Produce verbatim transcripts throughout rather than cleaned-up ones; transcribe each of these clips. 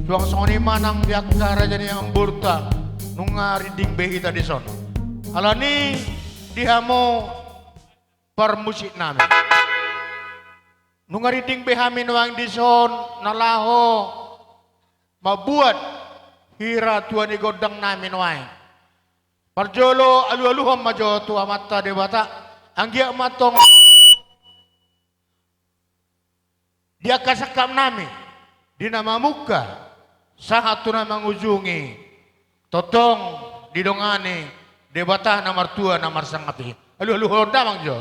Suang songon i ma nang di angka raja ni amangborunta, nunga rinding be hita dison. Alani di hamu parmusik nami, nunga rinding be hami nuaeng dison na laho mambuat hira tua ni gondang nami nuaeng. Parjolo alualuhon ma jo tu Amanta Debata, anggiat ma tong di angka sangkap nami, di na mamungka sahat tu na mangujungi, tongtong didongani Debata na martua na marsangap i. Alualuhon damang jo.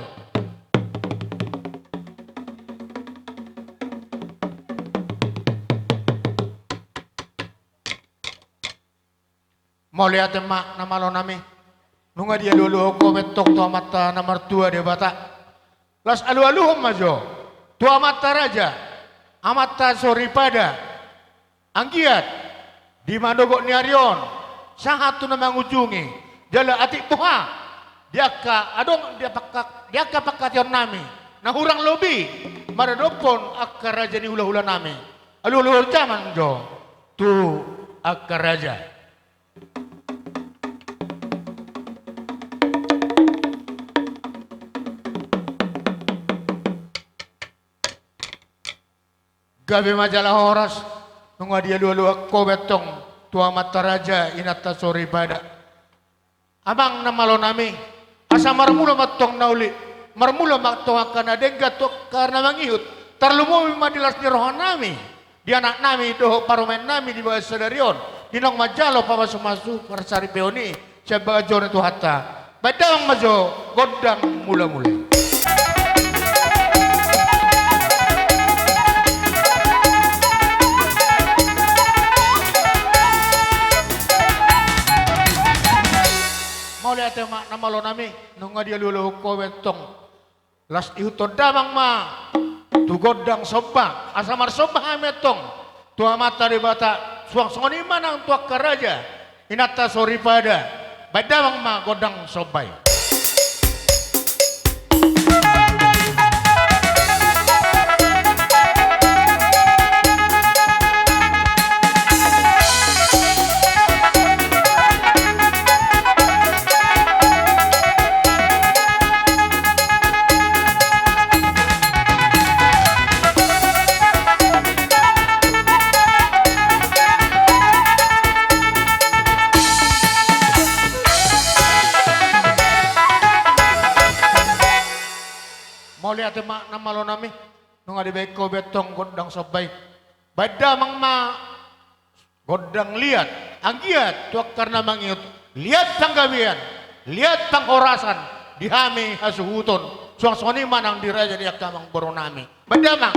Mauliate ma na malo nami, nunga dialualuhon ho be tong tu Amanta na martua Debata. Laos alualuhon ma jo tu amanta raja, amanta soripada, anggiat di manogot ni ari on sahat tu na mangujungi, jala atik boha di angka adong di angka, di angka pangkataion nami na hurang lobi maradophon angka raja ni hulahula nami. Alualuhon damang jo tu angka raja. Gabe ma jala horas, nunga dialualuhon ho be tong tu amanta raja, inanta soripada. Amang na malo nami, asa marmula ma tong na uli, marmula ma tong angka na denggan tu angka na mangihut, tarlumobi ma di las ni roha nami, di anak nami dohot parumaen nami di bagasan sadari on, di naung manjalo pamasumasu parsaripeon i sian bagasan ni Tuhanta. Baen damang ma jo gondang mulamula i. Mauliate ma na malo nami, nunga dialualuhon ho be tong. Laos ihuthon damang ma tu gondang somba, asa marsomba hami antong tu Amanta Debata, suang songon i ma nang tu angka raja, inanta soripada, baen damang ma gondang somba i. Mauliate ma na malo nami, nunga dibaen ho be tong gondang somba i. Baen damang ma gondang liat, anggiat tu angka na mangihut, liat panggabean, liat panghorasan di hami hasuhuton, suang songon i ma nang di raja di angka amangboru nami. Baen damang.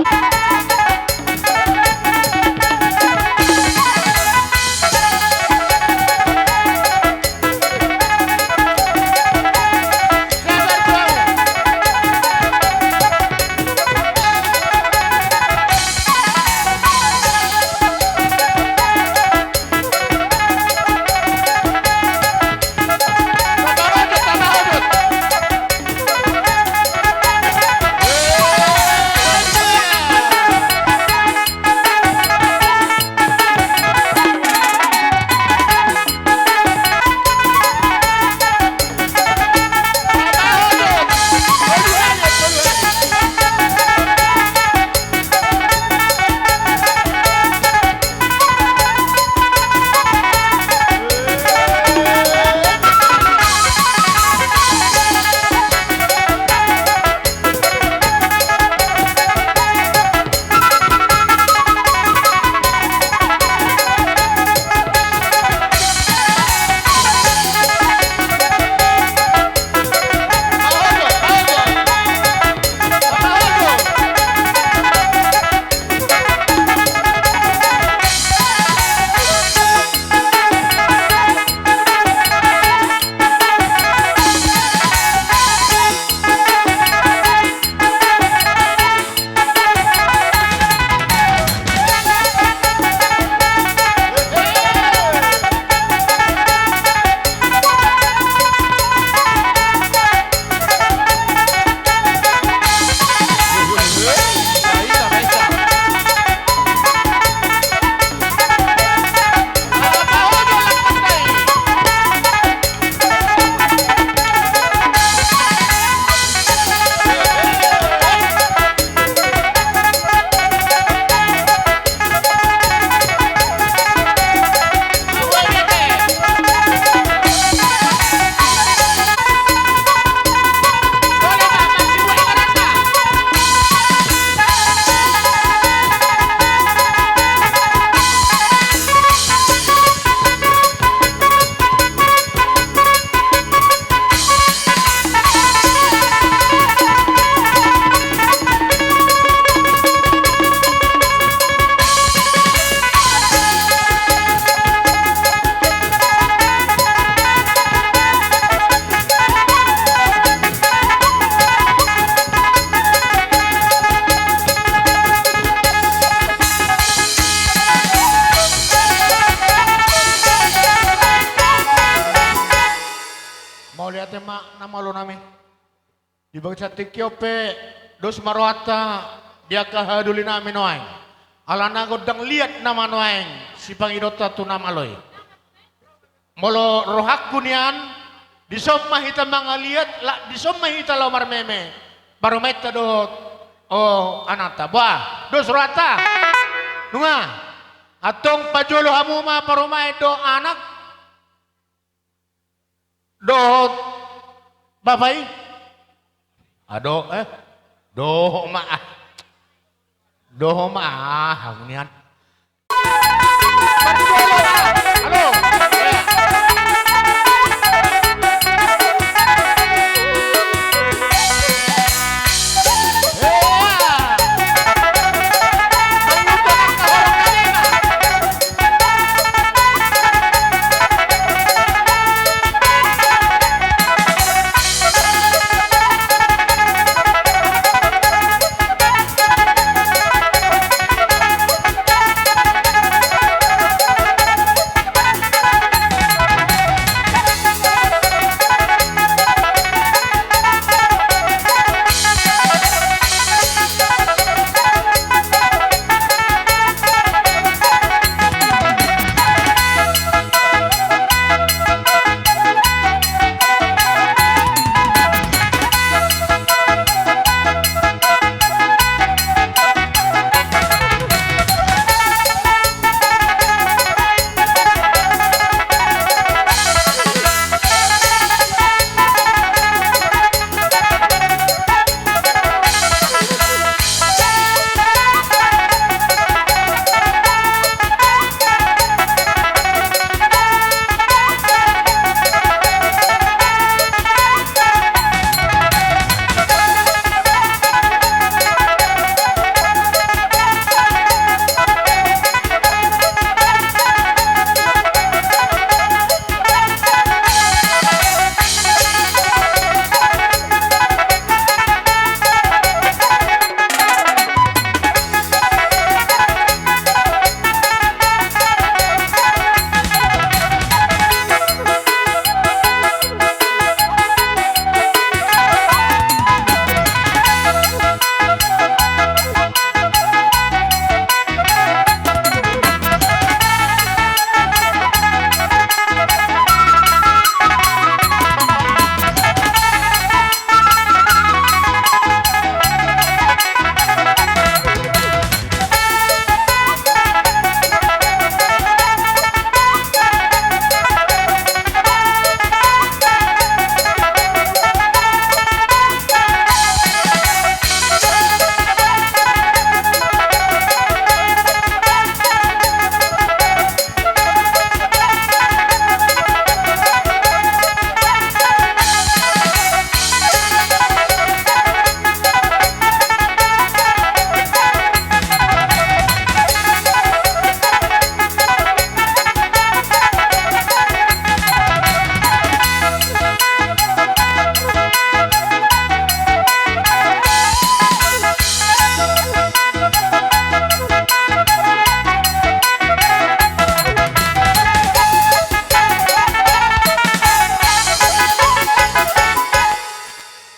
Tema na malo nami. Di bagasan tingki on pe dos ma rohanta di angka hahadolinami nuaeng. Alana gondang liat nama nuaeng sipangidoonta tu na malo i. Molo rohangku nian, dison ma hita mangaliat, la, dison ma hita laho marmeme. Parumaenta dohot, o, anakta. Boa, dos rohanta. Nunga. Antong pajolo hamu ma parumaen dohot anak. Dohot bapa i. Ado, eh. Dohot ma, ah. Dohot ma, ah, hamu nian.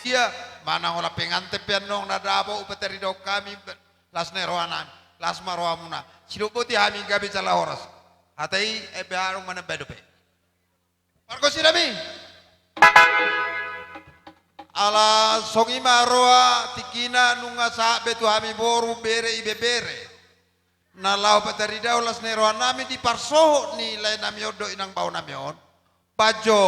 Ia, manang holan penganten pe annon na dapot hupataridahon hami, las ni rohanami, las ma rohamuna. Sidok boti hami gabe jala horas. Hata i, eh, beharung manambai dope. Margosi nami. Ala songon i ma roha tingkina nunga sahat be tu hami boru, bere, ibebere. Na laho pataridahon las ni rohanami diparsohot ni laenami on dohot inang baonami on. Baen jo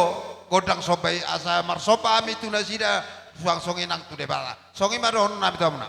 gondang somba i asa marsomba hami tu nasida suang songon i nang tu Debata. Songon i ma dohononnami tu hamuna.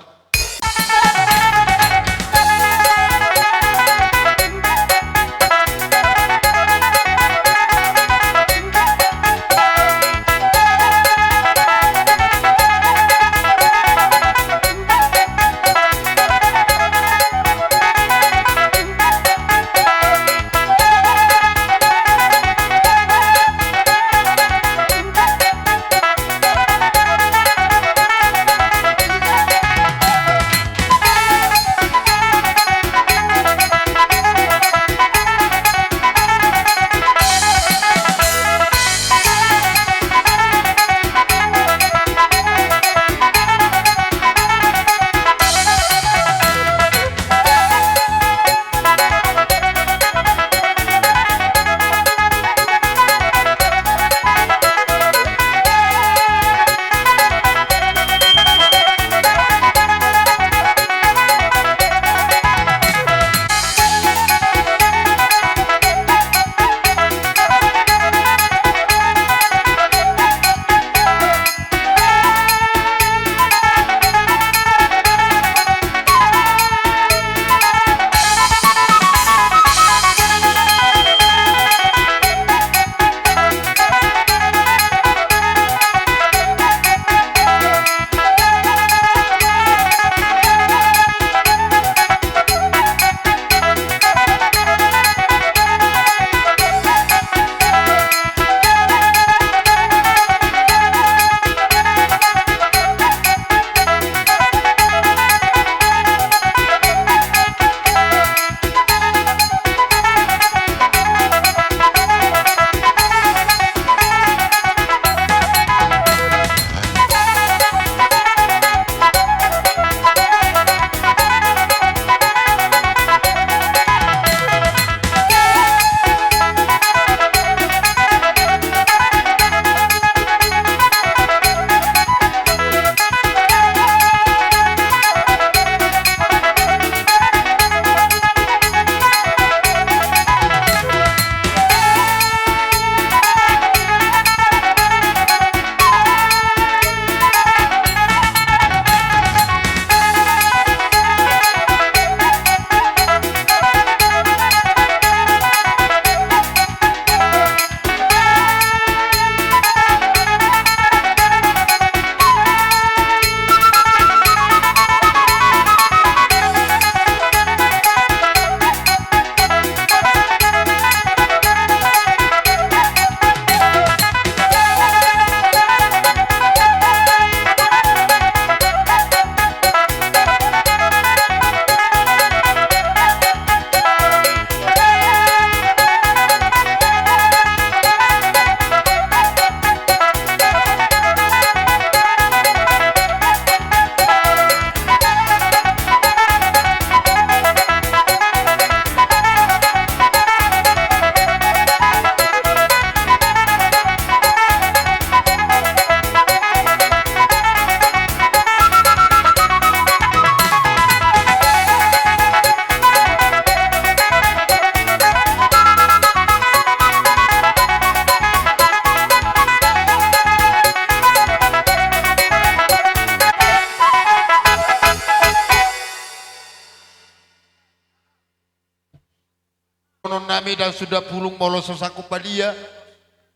Suda pulung molo so sangkup badia,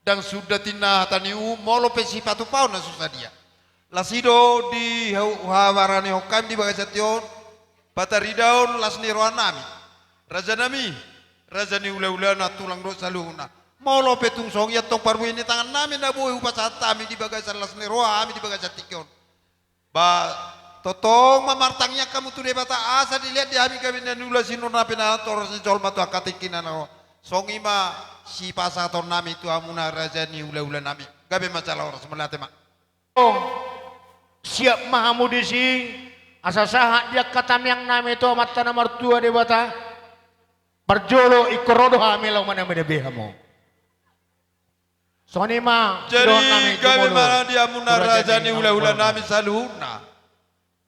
ndang suda tinna hata ni uhum molo pe sipatupaon na so sadia. Las i do di hau-, huhabaranihon hami di bagasan tingki on, pataridaon las ni rohanami. Rajanami, raja ni hulahulana, tulang dohot saluhutna. Molo pe tung songon i antong parbue ni tangannami na boi hupasahat hami di bagasan las ni roha hami di bagasan tingki on. Ba, tongtong ma martangiang hamu tu Debata asa dilehon di hami gabe na niula, sinur na pinahan, horas ni jolma tu angka tingki na naeng ro. Songon i ma sipasahatonnami tu hamuna raja ni hulahulanami. Gabe ma jala horas, mauliate ma. Oh, siap ma hamu disi, asa sahat di angka tangiangnami tu Amanta na martua Debata. Parjolo ingkon ro do hami laho manambe-nambe hamu. Songon i ma. Jadi, sidok nami gabe jumolo ma di hamuna tu raja ni hulahulanami saluhutna.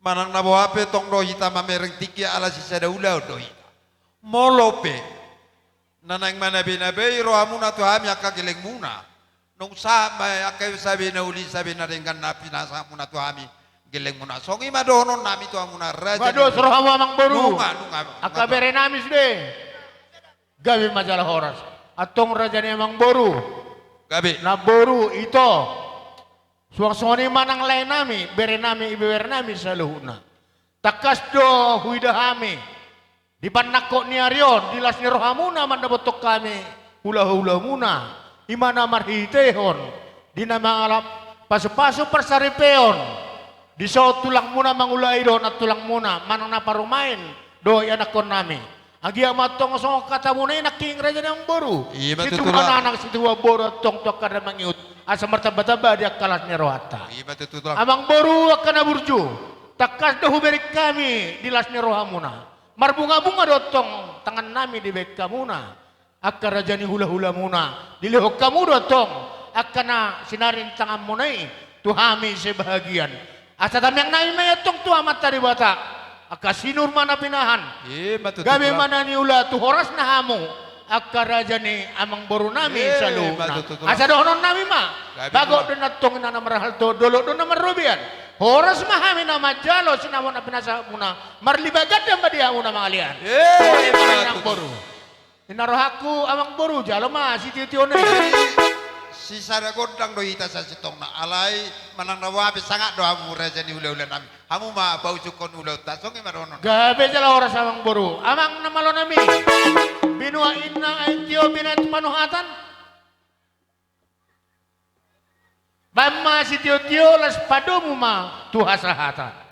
Manang na boha pe tong do hita mamereng tingki ala sisada ulaon do hita. Molo pe na naeng manabei-nabei rohamuna tu hami angka gellengmuna, nunga sahat ma angka sabe na uli, sabe na denggan na pinasahatmuna tu hami gellengmuna. Songon i ma dohononnami tu hamuna raja ni hulahulanami. Ba dos rohamu amangboru. Nunga, nunga, nunga. Angka berenami sude. Gabe ma jala horas. Antong raja ni amangboru. Gabe. Namboru, ito. Suang songon i ma nang laenami, berenami, ibeberenami saluhutna. Tangkas do huida hami di panangkok ni ari on, di las ni rohamuna mandapothon hami hulahulamuna. I ma na marhitehon di na mangalap pasupasu parsaripeon. Dison tulangmuna mangulahon antulangmuna, manang na parumaen dohot ianakhonnami. Anggiat ma antong songon hatamuna i nangkin raja ni amangboru. I ma tutu, tulang. Situhu anak, situhu boru antong tu angka na mangihut. Asa martambatamba di angka las ni rohanta. I ma tutu, tulang. Amangboru angka na burju. Tangkas do hubereng hami di las ni rohamuna. Marbungabunga do antong tangannami dibahen hamuna. Angka raja ni hulahulamuna, dilehon hamu do antong angka na sinaring tanganmuna i tu hami sebahagian. Asa tangiangnami ma i antong tu Amanta Debata, angka sinur ma na pinahan. I ma tutu, tulang. Gabe ma na niula tu horasna hamu angka raja ni amangborunami saluhutna. I ma tutu, tulang. Asa dohononnami ma. Gabe, tulang. Bagot do antong inna na marhalto, dolok do na marrobean. Horas ma hami na manjalo sinamot na pinasahatmuna, marlipat ganda ma di hamu na mangalean. I ma tutu, tulang. Songon i ma nang boru. Inna rohangku, amangboru, jalo ma sitio-tio na i. Jadi, sisada gondang do hita sasintongna, alai manang na boha pe sangap do hamu raja ni hulahulanami. Hamu ma paujukhon ulaonta, songon i ma dohonon. Gabe jala horas amangboru. Amang na malonami. Binua inna aek tio, binahen panuhatan. Bahen ma sitio-tio, laos padomu ma tu hasahatan.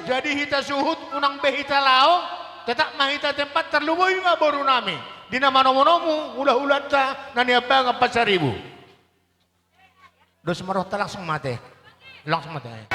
Jadi hita suhut unang be hita laho, tetap ma hita tempat, tarlumobi ma borunami di na manomu-nomu hulahulanta na niambangan Pasaribu. Dos ma rohanta, langsung ma ate. Langsung ma ate.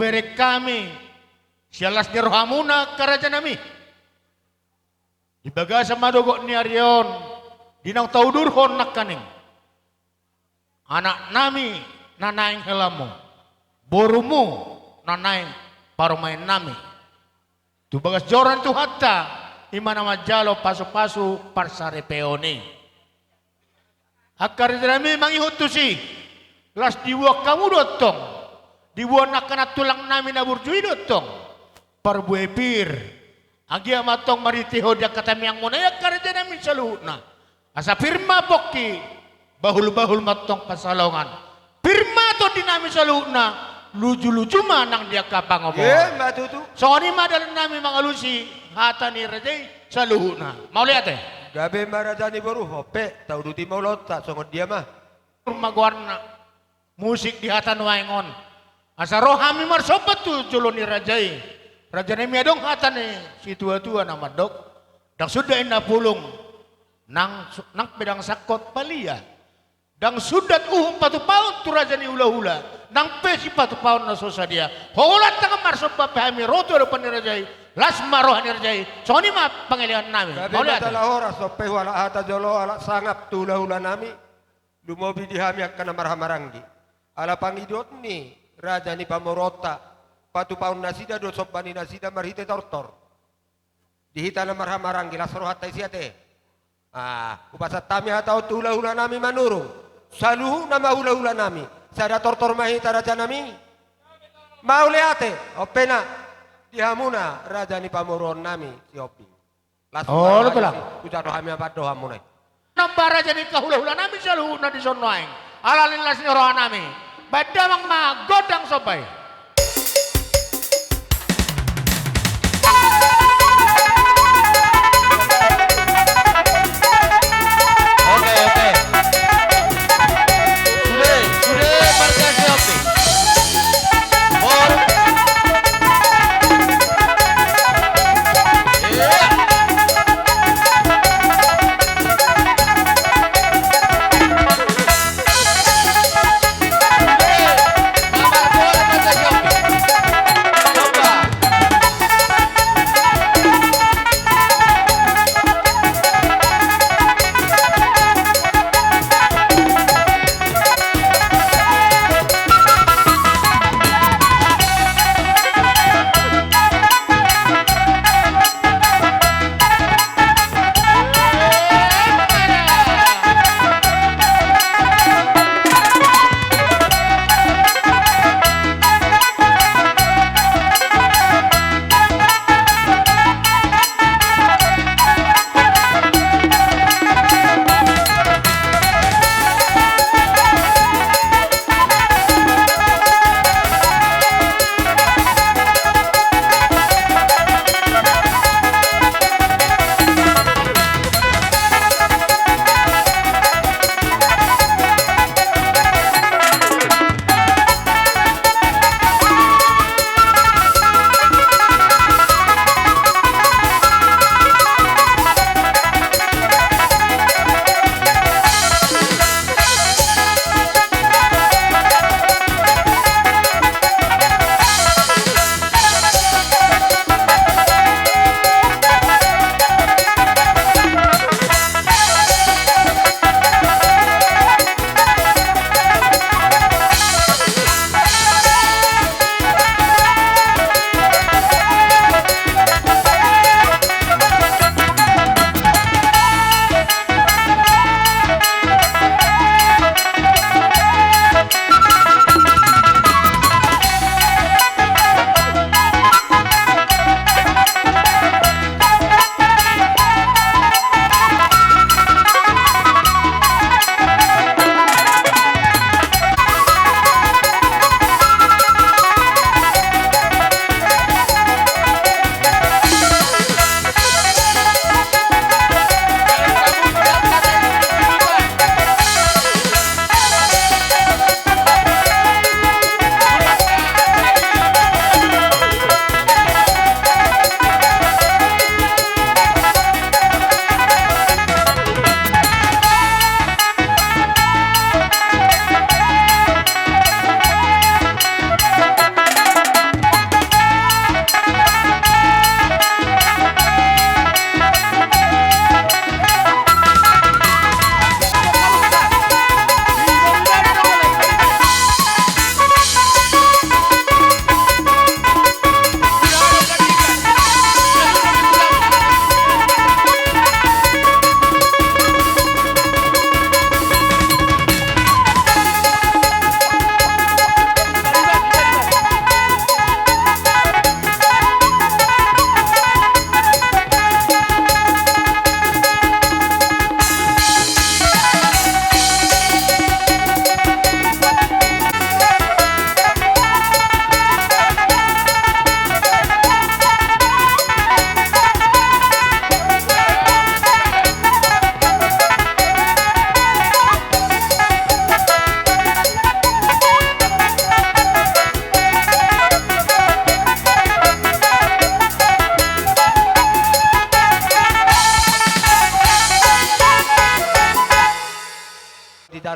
Bereng hami sian las ni rohamuna angka rajanami. Di bagasan madogot ni ari on, di naung taudurhon nangkaning anaknami na naeng helamu, borumu na naeng parumaennami. Tu bagas joro ni Tuhanta, i ma na manjalo pasupasu parsaripeon i. Angka rajanami mangihut tusi, las diboan hamu do tong, diboan angka nantulangnami na burju i do tong parbue pir. Anggiat ma tong marhitehon di angka tangiangmuna i angka rajanami saluhutna. Asa pir ma pongki, bahulbahul ma tong pansalongan. Pir ma tondinami saluhutna, lujuluju ma nang di angka pangomoan. Ima tutu. Songon i ma dalannami mangalusi hata ni raja i saluhutna. Mauliate. Gabe ma raja ni boru, hope tauduti ma ulaonta, songon dia ma. Magoarna musik di hata nuaeng on. Asa ro hami marsomba tu jolo ni raja i. Rajanami, adong hata ni situatua na mandok: Ndang sundat inna pulung, nang su-, nang pe ndang sangkot palia. Ndang sundat uhum patupaon tu raja ni hulahula, nang pe sipatupaon na so sadia. Holan tangan marsomba pe hami ro tu adopan ni raja i, las ma roha ni raja i. Songon i ma pangeleonnami. Gabe ma. Mauliate. Ala horas, songon pe hualap hata jolo, alap sangap tu hulahulanami. Lumobi di hami angka na marhahamaranggi. Ala pangidoan ni raja ni pamoruonta, patupaon nasida do somba ni nasida marhite tortor. Di hita na marhahamaranggi, las rohanta isi ate. Ah, hupasahat hami hata on tu hulahulanami Manurung. Saluhutna ma hulahulanami. Sada tortor ma hita rajanami. Mauliate, onpe na. Di hamuna raja ni pamoruonnami Sihombing. Las. Olo, roha tulang. Hujalo hami apan do hamuna i. Nang ba raja ni hahulahulanami saluhutna di son nuaeng. Ala ni las ni rohanami. Baen damang ma gondang somba i. Oke, oke. Sude, sude, marga Sihombing. Bor. Iya.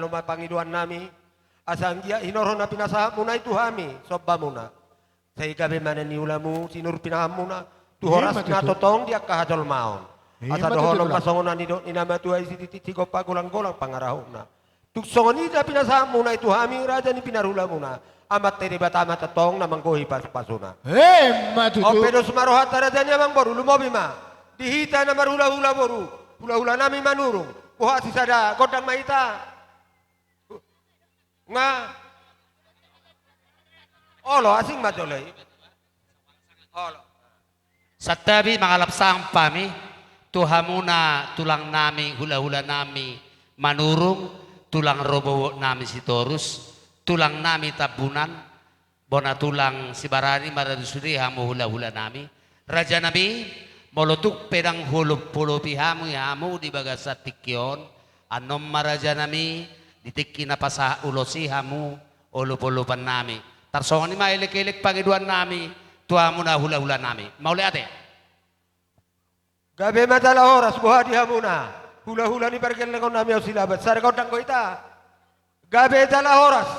Jalo ma pangidoannami, asa anggiat hinorhon na pinasahatmuna i tu hami, sombamuna. Sai gabe ma na niulamu sinur pinahanmuna, tu horas na tongtong di angka hajolmaon. Asa dohonon ma songon na nidok ni na matua i, sititik sigompa, golang-golang pangarahutna. Tung songon i na pinasahatmuna i tu hami raja ni pinarulamuna, Amanta Debata ma tongtong na manggohi pasu-pasuna. Emma tutu. On pe dos ma rohanta raja ni amangboru, lumobi ma di hita na marhulahula boru, hulahulanami Manurung. Boha sisada gondang ma hita? Nga olo, asing ma jolo i. Olo. Santabi mangalap sangap hami tu hamuna tulangnami, hulahulanami Manurung, tulang rorobotnami Sitorus, tulangnami Tambunan, bona tulang Sibarani, maradu sude hamu hulahulanami. Rajanami, molo tung pe ndang huolopolopi hamu, hamu di bagasan tingki on, annon ma rajanami, di tingki na pasahat ulos i hamu olopolopannami. Tarsongon i ma elekelek pangidoannami tu hamuna hulahulanami. Mauliate. Gabe ma jala horas, boha di hamuna hulahula ni pargellengonnami on Silaban. Sada gondang do hita. Gabe jala horas.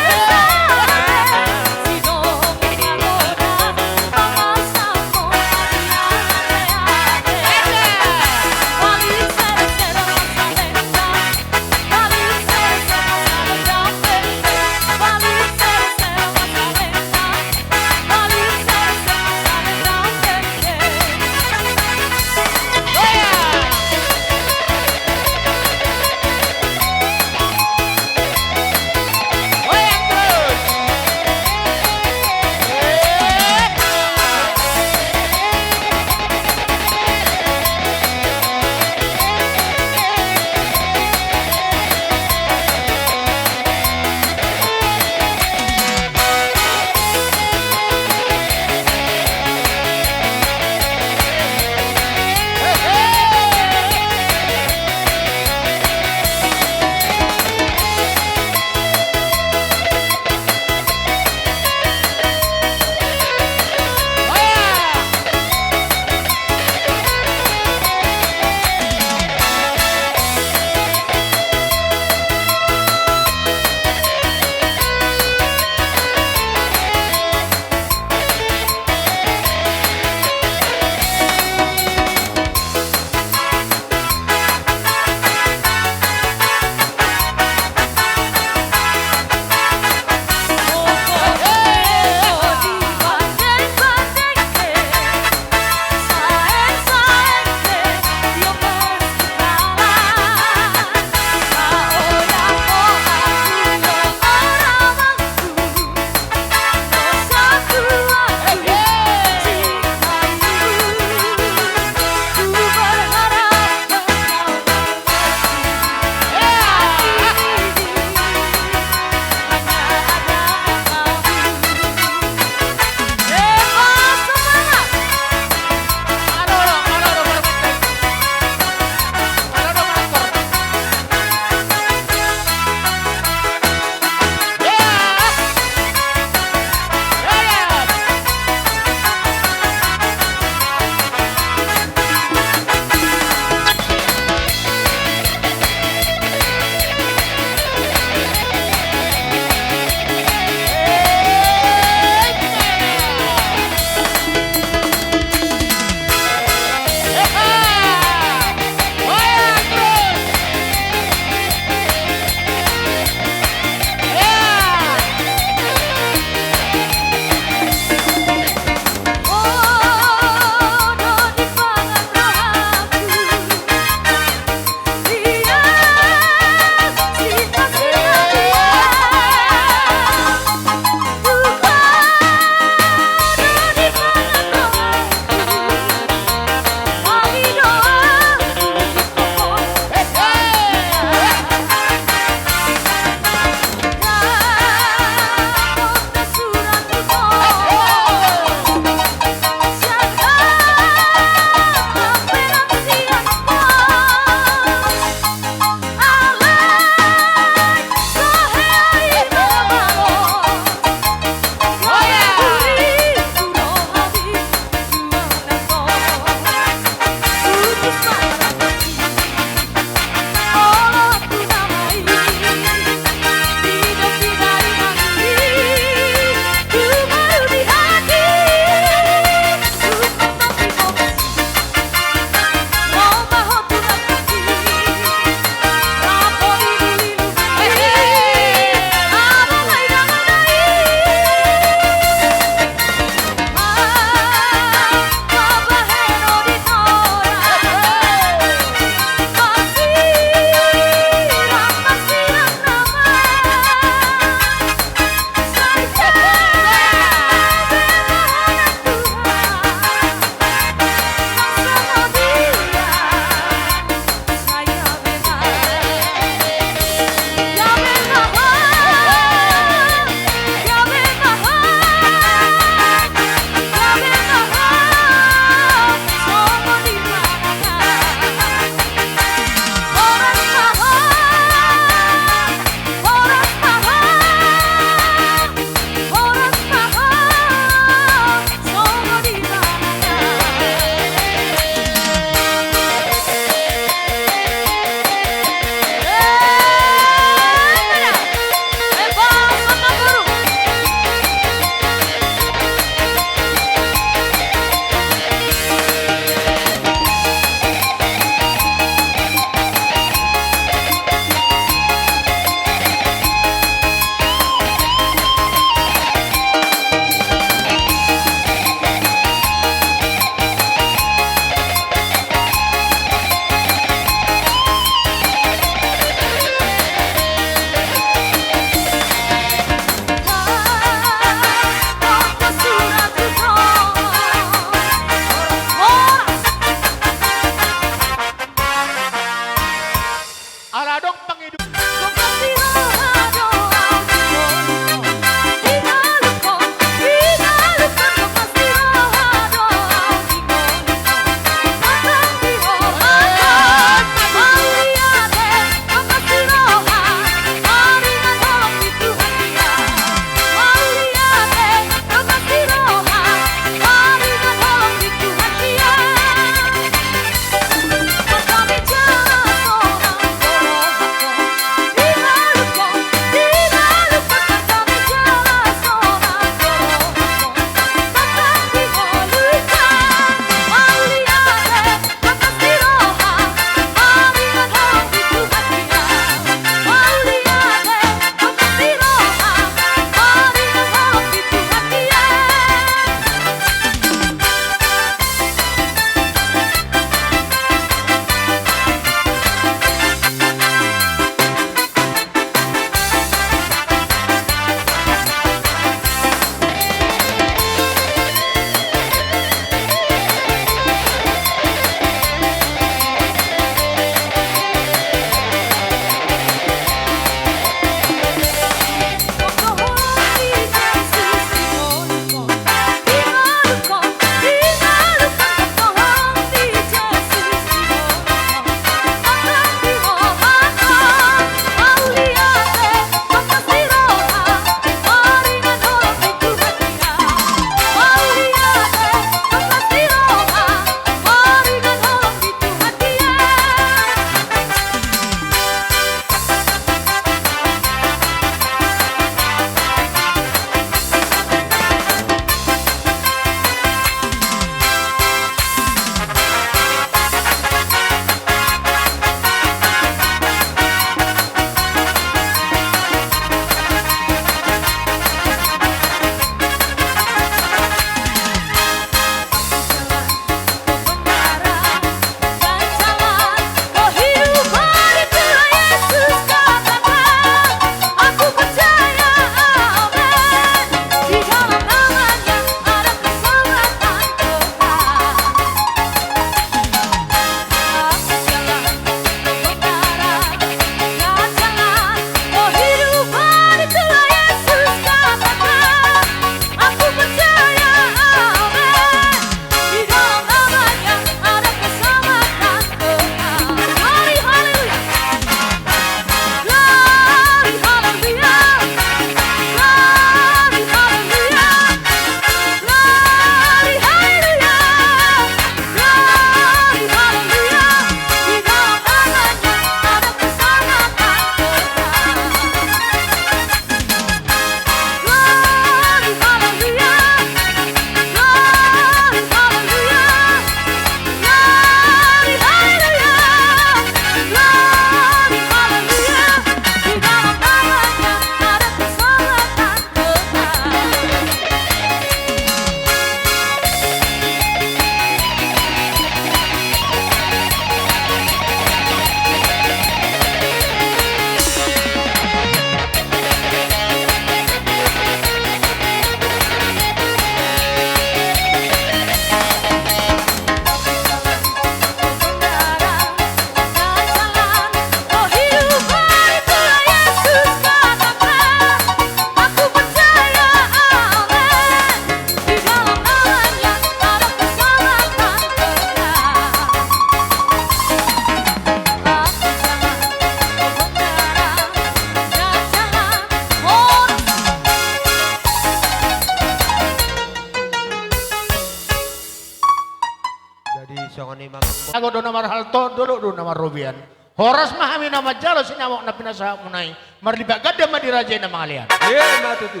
dolok do na marrobean. Horas ma hami na manjalo sinamot na pinasahatmuna i. Marlipat ganda ma di raja i na mangalean. Ima tutu.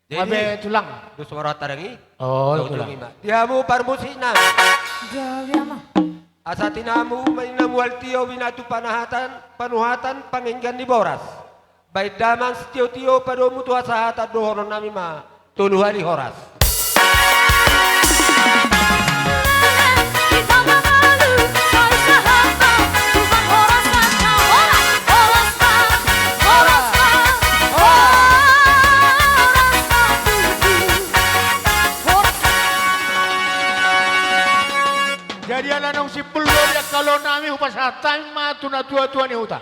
Jadi, gabe tulang. Dos ma rohanta dang i. Oh, tulang. Di hamu parmusikna. Gabe ma. Asa tinamu ma i na mual tio binatu panahatan, panuhatan panginggan ni boras. Baen damang sitio-tio padomu tu hasahatan dohononnami ma. Tolu hali horas. Jadi ala naung simpul do di angka ulaonnami, hupasahat hami ma tu natua-tua ni huta.